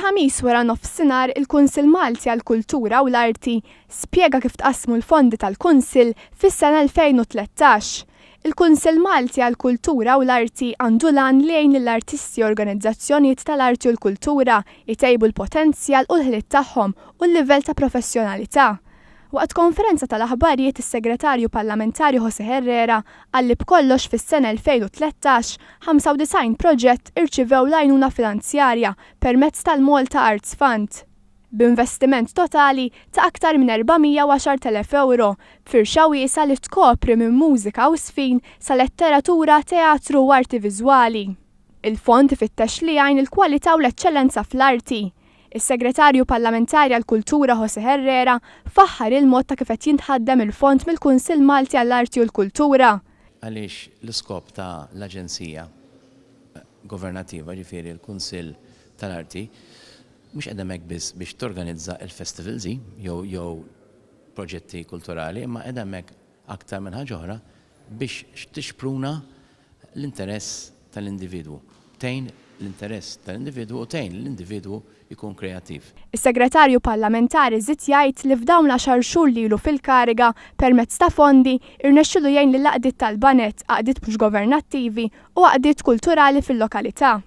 Il-Ħamis waranofsinhar il-Kunsill Malti għall-Kultura u l-Arti spjega kif tqassmu l-fondi tal-Kunsill fis-sena 2013. Il-Kunsill Malti għall-Kultura u l-Arti għandu l-għan li jgħin lill-artisti u organizzazzjonijiet tal-arti u l-kultura jtejbu l-potenzjal u l-ħiliet tagħhom u l-livell ta' professjonalità. Waqt konferenza tal-aħbarijiet is-Segretarju Parlamentari José Herrera qal li b'kollox fis-sena 2013, 95 proġett irċivew l-għajnuna finanzjarja permezz tal-Malta Arts Fund, b'investiment totali ta' aktar minn 410,000 ewro, b'firxa wiesgħa li tkopri minn mużika u żfin sa letteratura, teatru u arti viżwali. Il-fond ifittex li jgħin il-kwalità u l-eċċellenza fl-arti. Is-Segretarju Parlamentari għall-Kultura José Herrera faħħar il-mod ta' kif qed jintħaddem il-fond mill-Kunsill Malti għall-Arti u l-Kultura. Għaliex l-iskop ta' l-aġenzija governattiva, jiġifieri l-Kunsill tal-Arti, mhux qiegħda hemmhekk biss biex torganizza l-festivals hi jew jew proġetti kulturali, imma qiegħda hemmhekk aktar minn ħaġa oħra biex tixpruna l-interess tal-individwu, tgħin l-interess tal-individwu u tgħin lill-individwu jkun kreattiv. Is-Segretarju Parlamentari żied jgħid li f'dawn l-għaxar xhur li ilu fil-kariga, permezz ta' fondi, irnexxielu jgħin lill-għaqdiet tal-baned, għaqdiet mhux governattivi u għaqdiet kulturali fil-lokalità.